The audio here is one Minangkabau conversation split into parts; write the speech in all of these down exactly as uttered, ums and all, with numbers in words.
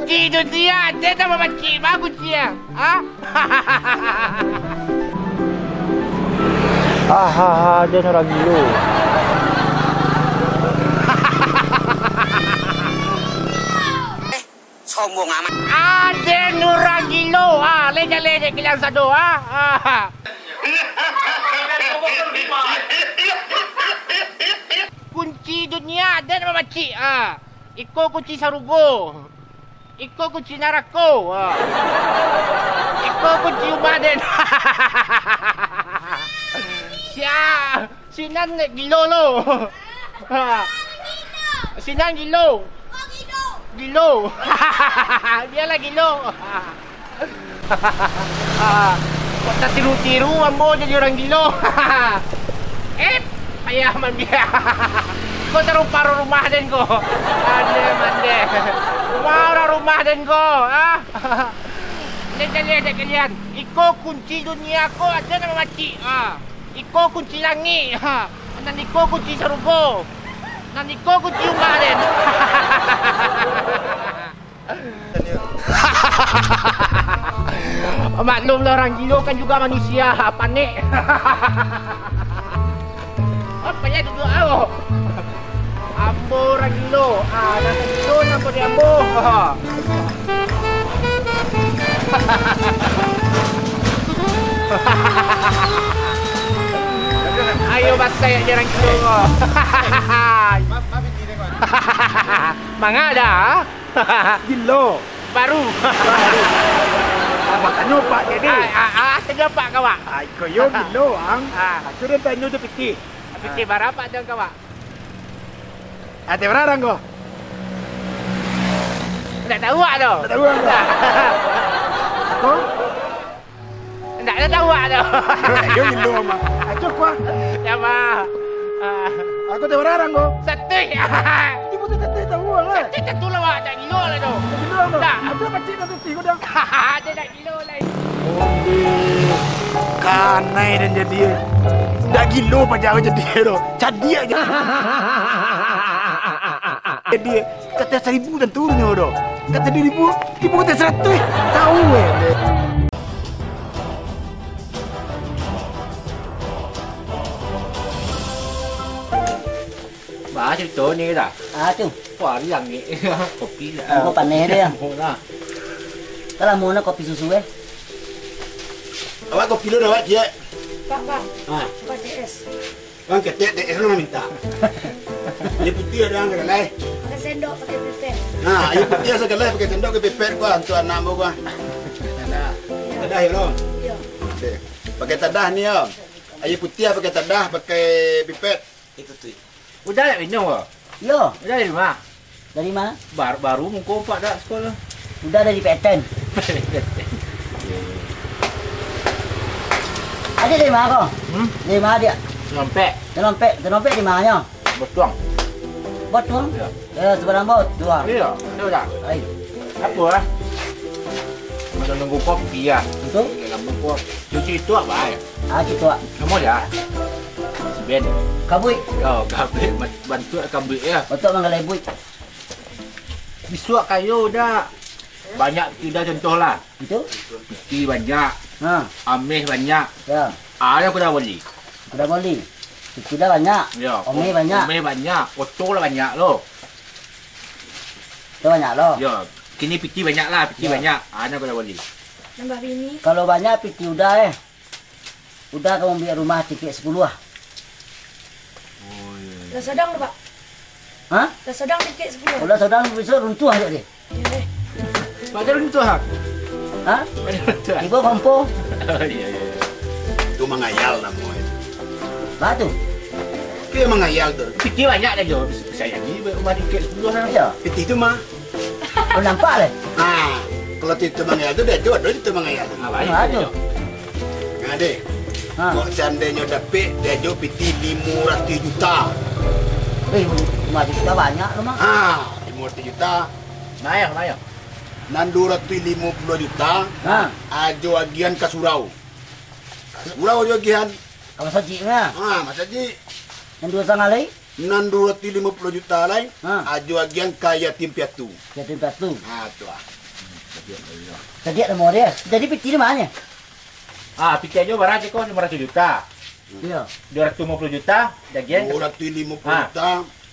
Itu dia, dia dah mamacik bagus dia. Ha? Hahaha, dia orang gilo. Sombong amat. Aden urang gilo, ah, lejak-lejak kalian sado, ah. Ah. Kunci dunia aden mamacik, ah. Iko kunci sarugo. Iko kunci narako, ah. Iko kunci umah aden. Siap. Sinan dek gilo lo. Ha. Sinan gilo. Gilo. Bialah gilo. Kok tatiru-tiru ambo jadi urang gilo. Eh, payah mambia. Kok tarumparo rumah den ko. Ande mande. Rumah urang rumah den ko. Ah. Liek, liek, liek kalian. Iko kunci dunia ko aden mamacik. Ah. Iko kunci langik, ha. Nan iko kunci sarugo. Nan iko kunci umah den. Maklumlah, urang gilo kan juga manusia, panek. Apa ya duduk awak? Ambo urang gilo. Ah, nan gilo nan di ambo. Ayo, batai aja urang gilo ko. Manga dah. Gilo. Baru. Baru. Ah, makanyo Pak jadi. Ah, ah, ah, tanyo Pak ka awak. Ah, iko yo gilo, ang. Ah. Aku dah tanyo tu pitih. Pitih bara Pak den ka awak? Ati barang ko? Ndak tahu awak tu. Ndak tahu awak tu. Ndak. Ako? Ndak tahu awak tu. Yo, Indo, Mak. Aco kuah. Ya, Mak. Ah. Ako ati barang ko? Satuih. Ibu tu satuih tahu lah. Satuih tentu lah, Wak. Ndak gilo lah tu. Ndak gilo lah. Ndak. Aco pacik dah satuih ko dah. Dia ndak Gilo lai. Onde. Kanai den jadi. Ndak gilo paja jadi tu. Cadiak aja. Jadi, kato saribu tanturnyo tu. Kato duo ribu, ibu kato saratuih. Tahu, eh. Bah, carito ni dah. Ah, tu. Wah, riang ni. Kopi dah. Ambo paneh dia. Ambo lah. Kalau mau nak kopi susu, eh? Awak kopi lu dah, Wak, ciek? Pak, Pak. Ah. Pak, T S. Bang, ketek T S lu minta. Aia putiah ado sagaleh. Pakai sendok, pakai pipet. Nah, aia putiah sagaleh, pakai sendok, pakai pipet, gua, untuk anak ambo, gua. Tadah. Tadah, yo, lo? Iyo. Oke. Pakai tadah ni, yo. Aia putiah pakai tadah, pakai pipet. Itu tu. Udah nak minum ko? Yo. Udah dari ma? Dari ma? Bar-, baru muko Pak dak sekolah. Udah dari P T N. Adiak dari ma ko? Hmm? Dari ma adiak? Tenompek. Tenompek, Tenompek di ma nyo? Botuang. Botuang? Iyo. Eh, seberang Botuang. Iyo, tu dah. Ai. Apo ah? Mano nunggu kopi ah. Itu? Dalam muko. Cuci itu apa ai? Ah, cuci itu. Kamu ya? Si Ben. Kabuik. Yo, kabuik. Bantuak kabuik yo. Bantuak manggalai buik. Bisuak kayo dak. Banyak piti dah contoh lah. Itu? Piti banyak. Ha. Ameh banyak. Yo. Ah, yang kuda boli. Kuda boli. Piti dah banyak. Yo. Ameh banyak. Ameh banyak. Oto lah banyak lo. Itu banyak lo. Yo. Kini piti banyak lah, piti banyak. Ah, yang kuda boli. Nambah bini. Kalau banyak piti udah eh. Udah kamu ambiak rumah tingkat sapuluah ah. Oh, iyo, iyo. Lah sadang tu, Pak. Ha? Lah sadang tingkat sapuluah. Kalau sadang bisuak runtuah aja deh. Iyo, deh. Pada runtuah, ha? Ha? Pada runtuah. Ibo kompo. Oh, iyo, iyo, iyo. Tu mangayal namo itu. Bah tu. Itu yang mangayal tu. Pitih banyak dah, Jo. Bisa jadi rumah tingkat sapuluah ah. Iyo. Pitih tu mah. Oh, nampak leh? Ah, kalau Tito Mangayal tu, dio ado Tito Mangayal tu. Ah, baik. Ah, tu. Nah, deh. Ah. Kok seandainyo dapek, dio pitih limo ratuih juta. Eh, limo ratuih juta banyak tu, Mang. Ah, limo ratuih juta. Lumayan, lumayan. Nan duo ratuih limo puluah juta, ah, Ajo agiahan ka surau. Ka surau Ajo agiahan. Ka masajik, nah. Ah, masajik. Nan duo satangah lai? Nan duo ratuih limo puluah juta lai, Ha. Ajo agiahan ka yatim piatu. Yatim piatu. Ha, tu ah. Cadiak namo dia. Jadi piti di mana? Ah, piti Ajo bara ceko limo ratuih juta. Iyo. Duo ratuih limo puluah juta, agiahan. Duo ratuih limo puluah Ha. juta,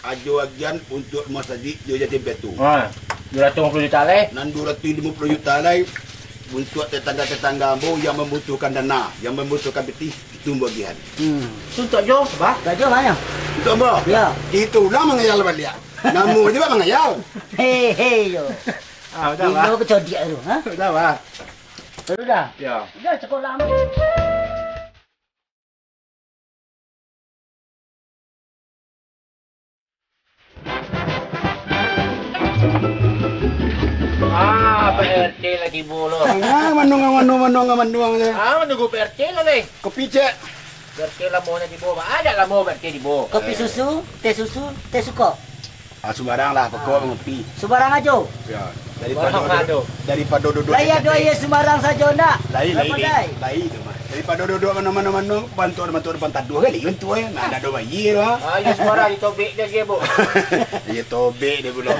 Ajo agiahan untuak masajik jo yatim piatu. Ha. Duo ratuih limo puluah juta lai. Nan duo ratuih limo puluah juta lai, untuak tetangga-tetangga ambo yang mambutuhkan dana, yang mambutuhkan pitih, itu ambo agiahan. Hmm. Untuak Ajo, Bah? Untuak Ajo mano? Untuak ambo? Iyo. Itu lah mangayal baliak. Namo ajo mangayal. Hei, hei, yo. Ah, udah, Bah. Ilo kecodiak tu, ha? Udah, Bah. Udah? Yo. Udah, cukup lamo. Ah, Pak R T lah tibo lo. Ah, manuang, manuang, manuang, manuang je. Ah, manunggu Pak R T lah, leh. Kopi cek. Pak R T lamo nyo tibo, Pak. Ada lamo Pak R T tibo. Kopi susu, teh susu, teh suko. Ah, sumbarang lah, pokok Ah. ngopi. Sumbarang ajo. Ya, daripada Sumbarang ajo. daripada duduk Lai di ado kafe. aia sumbarang sajo ndak? Lai, lai, Apa lai, dai? lai tu mah. Daripada duduk mano-mano-mano, bantuak-bantuak depan taduah kali, bantuak, eh. Nah, ado bayia tu, ah. Ah, iyo sumbarang ditobek dia, dia, Bu. Iyo, tobek dia pulo.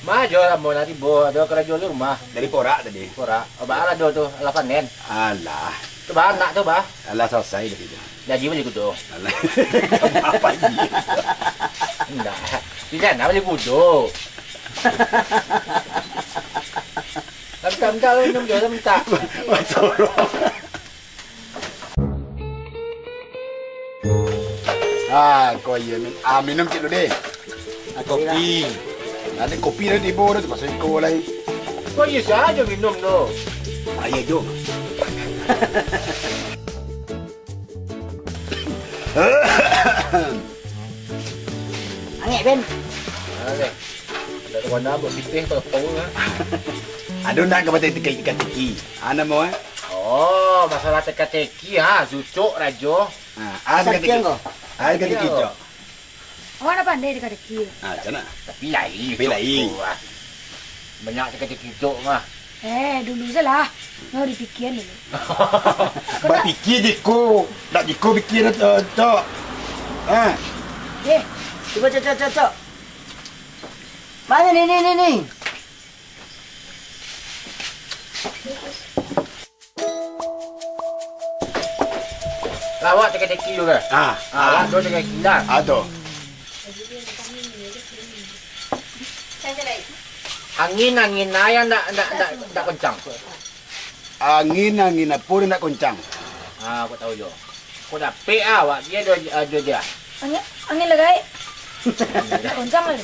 Ma ajo lamo nanti, Bu, ado karajo di rumah. Dari porak tadi. Porak. Oh, bah, alah, do tu, alah panen. Alah. Tu, bah, anak tu, bah. Alah, salasai tadi tu. Jadi bali kudo. Alah. Apa ni? Indak. Di sana bali kudo. Tapi tak minta lo, minum juo minta. Betul. Ah, ko iyo, Min. Ah, minum cik lu deh. Ah, kopi. Ada kopi dah tibo dah, terpaksa iko lai. Ko iyo sajo minum tu. Ah, iyo, jom. Angek, Ben. Angek. Ada kawan abang pitih kalau tahu lah. Ada nak ke batai tiki, ikan tiki? Ana mau, eh? Oh, masalah teka-teki ha, sucuk rajo. Ha, ah, Sakti teka-teki. Angko. Ah, teka-teki, Iyo. Cok. Awak nak pandai teka-teki. Ah, cak nak. Tapi lain, Tapi Cok, lain. tu, ah. Banyak teka-teki, Cok, mah. Eh, dulu salah. Nyo dipikian dulu. Bapikir jiko, nak jiko pikir, eh, Cok. Ah. Eh, cuba, Cok, Cok, Cok, Cok. Mana ni, ni, ni, ni? Lawak teka-teki tu kan? Ah. Ah, awak tu teka-teki dah. Ah, tu. Angin, angin ayah ndak, ndak, ndak, ndak kencang. Angin, angin apo ndak kencang? Ah, aku tahu jo. Kok dapek ah, awak dia, dia, dia, dia. Angin, angin lah gaek. Ndak kencang lah.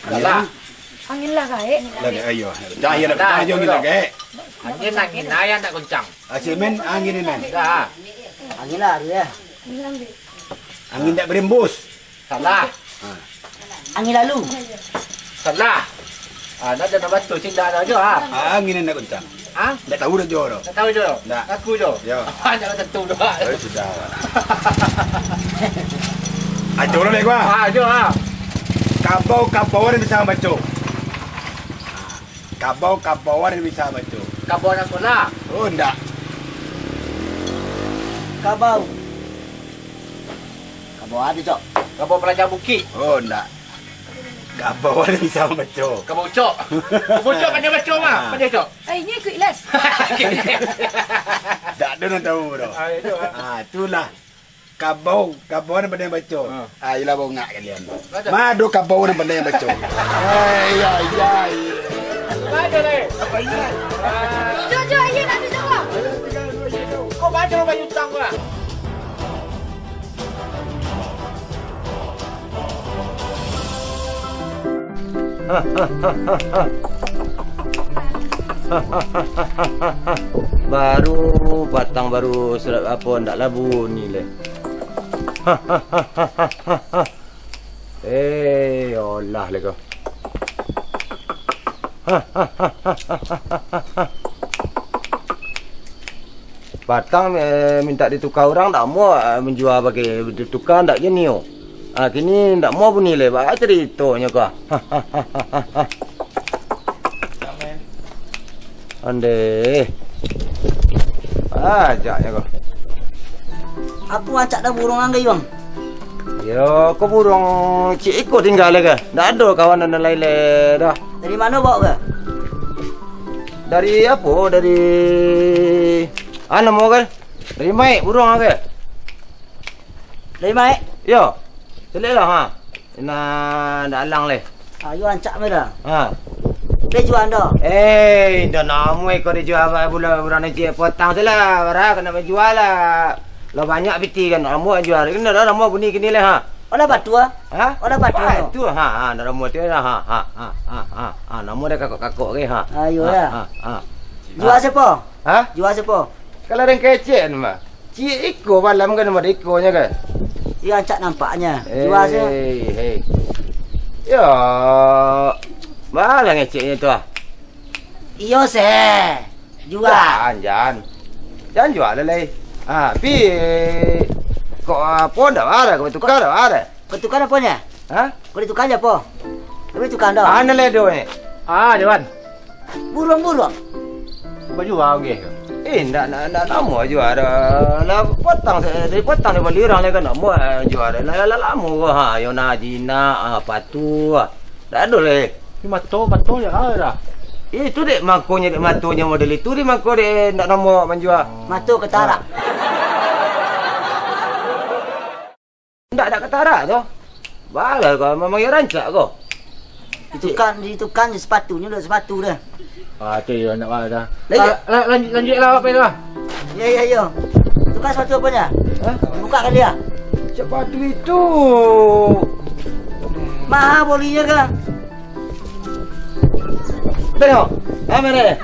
Salah. Angin lah gaek. Lah gaek, ayo. Dah, ayo, dah, dah, ayo, angin lah gaek. Angin, angin, ayah ndak kencang. Ah, simen, angin ini. Dah. Angin lah, ya. Angin lah gaek. Angin ndak berembus. Salah. Ha. Angin lalu. Salah. Ah, ndak ado nambah tu, cin ndak ado jo, ha. Ah, angin ndak kencang. Ha? Ndak tahu dah jo tu. Ndak tahu jo. Ndak. Aku jo. Yo. Ah, ndak tentu doh. Oh, sudah. Ajo lah, Mek, gua. Ah, jo, ha. Kabau, kabau ada bisa baco. Kabau, kabau ada bisa baco. Kabau anak sekolah. Oh, ndak. Kabau. Kabau ado, Cok. Kabau pelajar bukik. Oh, ndak. Kabau ado bisa mambaco. Kabau ucok. Kabau ucok pandai baco mah. Ah. Pandai, Cok. Eh, ini ikut les. Ndak ado nan tahu doh. Ah, itu, ah. Ah, itulah. Kabau, kabau ado pandai baco. Ah. Ah, iyolah bongak kalian. Baca. Ma ado kabau ado pandai baco. Eh, ya, ya, ya. Baca, deh. Apa ini? Jo, jo, ayo nak minum, Wak. Kok baca lo bayu utang, Wak? Baru patang, baru surat apo, ndak lah bunyi leh. Eh, olah leh ko. Patang, eh, mintak dituka urang, ndak amuah, eh, manjua bagi dituka, ndak kini, oh. Ah, kini ndak amuah bunyi leh, baa caritonyo ko. Ondeh. Ah, ajaknyo ko. Apo acak dah burung anggai, Bang? Yo, ko buruang ciek iko tingga lai ka? Ndak ado kawan nan lain lai doh. Dari mano baok ka? Dari apo? Dari, ah, namo ka? Dari Maek buruang ka? Dari Maek? Yo. Caliak lah, ha. Nah, ndak alang lai. Ah, yo rancak mah dah. Ha. Pai jua ando. Eh, indak namuah iko dijua, buruang nan ciek iko tang tu lah, bara ka nak bajua lah. Lah banyak pitih kan, namuah jua. Kini dah namuah bunyi kini lah, ha. Olah batu ah. Ha? Olah batu. Batu, ha, ha, ndak namuah tu lah, ha, ha, ha, ha, ha, ha, namuah dah kakok-kakok ke, ha. Ayo ha, lah. Ha, ha. Jua ha. Siapo? Ha? Jua siapo? Kalau urang kecek mah. Ciek iko balam kan, namo iko nyo kan? Iyo, rancak nampaknyo. Jua se. Hei, hei. Yo, balah ngeceknyo tu ah. Iyo se. Jua. Jan, jan. Jan jua lah lai. Ah, pi kok apo ndak bara, kok tukar ndak bara? Kok tukar apo nyo? Ha? Kok ditukar apo? Kok ditukar dah? Mana le do eh? Ah, Dewan. Buruang-buruang. Bajua oge. Eh, ndak, ndak, ndak lamo jua dah. Lah patang, dari patang dia bali urang le kan lamo jua dah. Lah, lah, lah lamo ha, yo nah jinak, ah, patu, ah. Ndak ado le. Ni mato, mato ya dah. Itu dek makonyo, dek matonyo model itu, dek mako dek ndak namo manjua. Mato katarak. Ndak, ndak katarak tu. Balah ko, memang iyo rancak ko. Ditukar, ditukar je sepatunyo, dak sepatu dah. Ah, tu yo nak balah dah. Lanjut. Ah, la-, lanjut, lanjut lah apa itu lah. Ya, ya, ya. Tukar sepatu apo nyo? Hah? Buka kali ya. Sepatu itu. Maha bolinyo ka? Tengok. Ah, mana?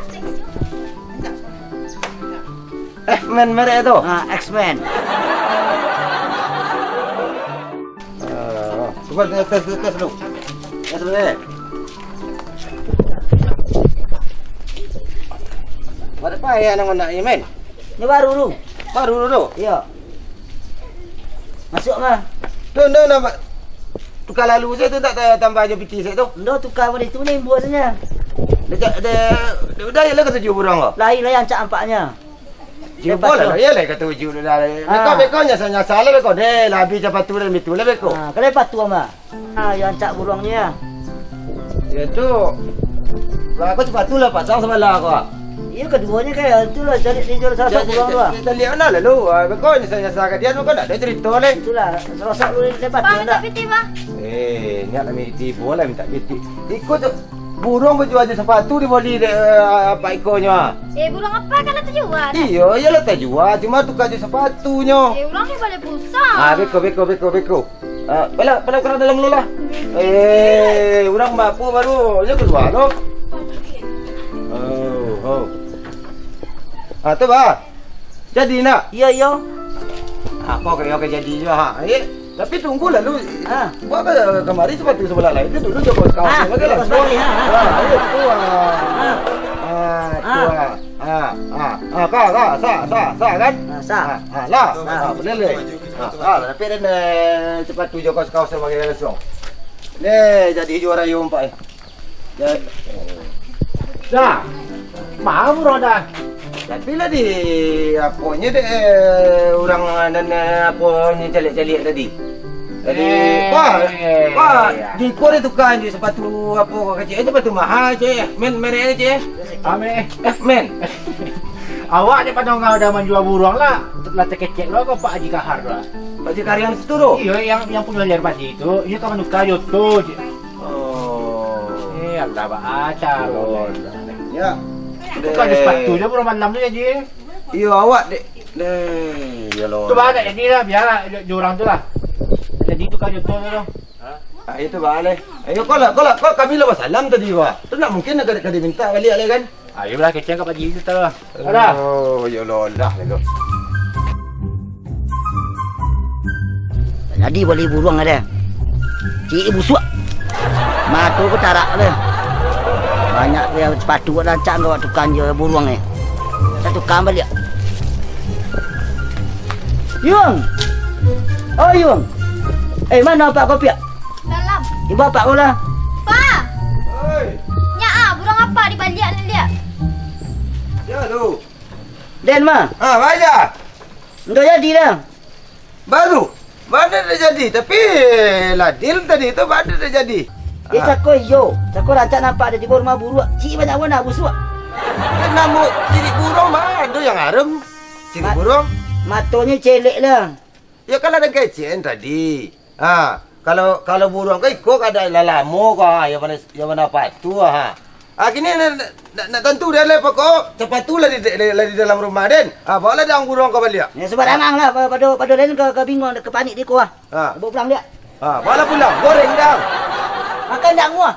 X-Men merek tu. Ah, X-Men. Ah, cuba tes, tes, tes dulu. Tes dulu, eh. Buat apa ya anak-anak ni, men? Ni baru tu. Baru tu, tu? Iyo. Masuk mah. Tu, tu, nampak. Tukar lalu sajo tu, tak ta-, tambah jo pitih sajo tu. Ndo tukar pada itu ni, buah sajo. Dia, dia, dia, dia udah ya lah katuju burung ko. Lain lah yang cak ampaknya. Cubo lah, iyo lah katuju lah. Beko, beko nyasa-nyasa lah beko. Deh, lah habis capatu lah, itu lah beko. Ha, kalau patu ama. Ha, yang cak burungnyo. Ya tu. Lah, aku sepatu lah pasang sebelah aku. Iyo, keduonyo kayak itu lah, cari di jual salah satu burung tu lah. Kita lihat lah lalu. Ah, beko nyasa-nyasa ka dia tu kan ada cerita leh. Itulah, serosok dulu ni dapat. Bang, minta piti, Bang. Eh, niat nak minta piti, boleh minta piti. Ikut tu. Burung bajua jo sapatu dibali dek, eh, apak ikonyo, ah. Eh, burung apa kan lah tajua dah? Iyo, iyolah tajua, cuma tukar jo sapatunyo. Eh, urang ni baleh pulsa. Ah, beko, beko, beko, beko. Ah, pala, pala kurang dalam dulu lah. Eh, urang bapo baru, nyo kalua tu. Oh, oh. Ah, tu bah. Jadi nak? Iyo, iyo. Ah, kau kena kau jadi juga ha. Eh, tapi tunggulah lu. Ha. Buat apa kamari sepatu sebelah lain tu dulu joko kau. Ha, lagi joko langsung. Sepatu, ha, ha. Ha, ayo tu ha. Ha. Ha, tu ha. Ha, ha, ha, ka, ka, sa, sa, sa kan? Ha, sa. Ha, ha, lah. Ha. Ha, boleh leh. Ha, ha, tapi dan eh, sepatu joko kau sebagai langsung. Leh, jadi juara yo empat eh. Dah. Maaf, Bro, dah. Tapi lah di, aponyo dek, eh, urang nan, eh, aponyo caliak-caliak tadi. Tadi, eh, wah, wah, ya. Di ko dia tukar je sepatu apo kecek, eh, sepatu mahal, cek. Men, merek cek. Ame. Eh, men. Awak ni pandonga udah manjua buruang lah. Lah takecek lo ko Pak Haji Kahar tu lah. Pak Haji Kahar yang situ tu? Iyo, yang, yang punyo liar padi tu. Iyo ka manukar yo tu je. Oh. Eh, Allah, baacah. Oh, ya. Itu kan ada sepatu je, bro, malam tu, ya, Ji? Iyo, awak, dek. Deh, ya Allah. Tu, bah, tak jadi lah, biarlah, jo, jo urang tu lah. Jadi tu kan YouTube tu. Ah, itu, bah, leh. Ayo, kau lah, kau lah, kau kami lah basalam tadi, bah. Tu nak mungkin nak ka diminta baliak leh, kan? Ayolah, kecek ka Pak Ji tu, lah. Alah. Oh, ya Allah, lah, lah. Jadi bali buruang ado. Ciek busuak. Mato ko tarak tu. Banyak tu yang sepatu rancak kau tukang je buruang ni. Sa tukang baliak. Yung. Oh, Yung. Eh, mano apak kau piak? Dalam. Ibo apak kau lah. Pa! Oi. Nyak ah, buruang apak dibaliak ni liak. Ya tu. Den mah. Ah, baja. Ndo jadi dah. Baru. Bana dak jadi, tapi ladil tadi tu bana dak jadi. Eh, ah. Cako iyo. Cako rancak nampak ado di rumah buruak. Cik banyak warna busuak. Kan namo cilik buruang mah ado yang arem. Cilik buruang. Matonyo celek lah. Ya kan ado kecen tadi. Ha, kalau, kalau buruang ko iko kada lah lamo ko, ha, yo mana, yo mana patu, ha. Ha, kini nak, nak, nak tantu dah lah pokok, sapatu lah di, lah, lah di dalam rumah den. Ha, bawalah daun buruang ko baliak. Ya, subarangang lah, pa-, pado, pado lain ka, ka bingung, ka panik di ko, ha. Ha. Bawa pulang dia. Ha, bawalah pulang, goreng dah. Makan dak nguah.